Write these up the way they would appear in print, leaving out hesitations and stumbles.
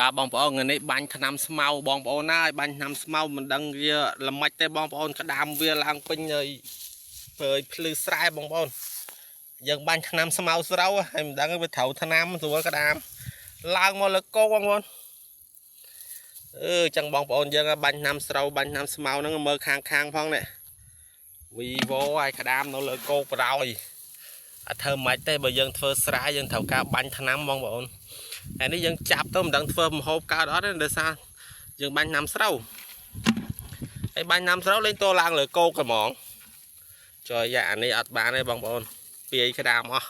បាទបងប្អូនថ្ងៃនេះបាញ់ថ្នាំស្មៅបងប្អូនណាយបាញ់ថ្នាំស្មៅមិនដឹងវាល្មិចទេបងប្អូនក្តាមវាឡើងពេញហើយព្រៃភ្លឺស្រែបងប្អូនយើងបាញ់ថ្នាំស្មៅស្រូវហើយមិនដឹងវាត្រូវថ្នាំស្រួលក្តាមឡើងមកលើកោកបងប្អូនអឺចឹងបងប្អូនយើងបាញ់ថ្នាំស្រូវបាញ់ថ្នាំស្មៅហ្នឹងមើលខាងខាងផងនេះវីវហើយក្តាមនៅលើកោកបរោយអត់ធ្វើមិនទេបើយើងធ្វើស្រែយើងត្រូវការបាញ់ថ្នាំបងប្អូន ហើយនេះយើងចាប់ទៅមិនដឹងធ្វើម្ហូបកើតអត់ទេដោយសារយើងបាញ់ថ្នាំស្រូវហើយបាញ់ថ្នាំស្រូវលេងតឡើងលើគោកហ្មងចុយយ៉ាអានេះអត់បានទេបងប្អូនពាយក្តាមអស់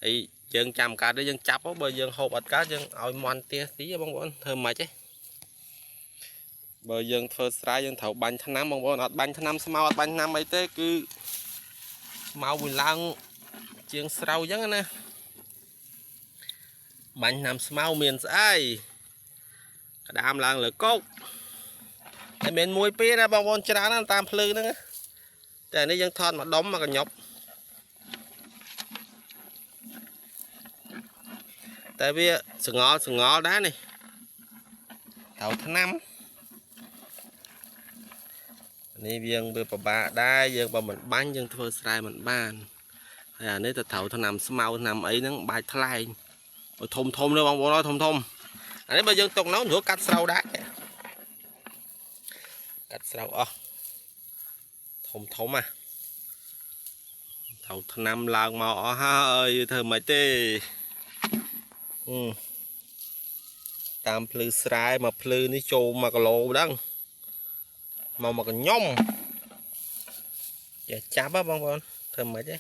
ហើយយើងចាំកើតទេយើងចាប់បើយើងហូបអត់កើតយើងឲ្យមន់ទៀទីបងប្អូនធ្វើមិនទេបើយើងធ្វើស្រែយើងត្រូវបាញ់ថ្នាំបងប្អូនអត់បាញ់ថ្នាំស្មៅអត់បាញ់ថ្នាំអីទេគឺស្មៅវាឡើងជាងស្រូវអញ្ចឹងណា បាញ់ថ្នាំស្មៅមានស្អីក្តាមឡើងលើកោកតែមានមួយពីរណាបងប្អូនច្រើនណាស់តាមភ្លឺហ្នឹងណាតែនេះយើងថតមកដុំមកកញ្ញប់តែវាសងល់សងល់ដែរនេះត្រូវថ្នាំនេះយើងវាពិបាកដែរយើងបើមិនបាញ់យើងធ្វើស្រែមិនបានហើយអានេះទៅត្រូវថ្នាំស្មៅថ្នាំអីហ្នឹងបាច់ថ្លែង ធំធំទេបងប្អូនអើយធំធំអានេះបើយើងទុកនៅស្រួលកាត់ស្រូវដែរកាត់ស្រូវអស់ធំធំអាត្រូវថ្នាំឡើងមកអស់ហើយធ្វើមិនទេអឺតាមភ្លឺស្រែមកភ្លឺនេះចូល1គីឡូដឹងមកមកកញ្ញុំចេះចាប់ហ៎បងប្អូនធ្វើមិនទេ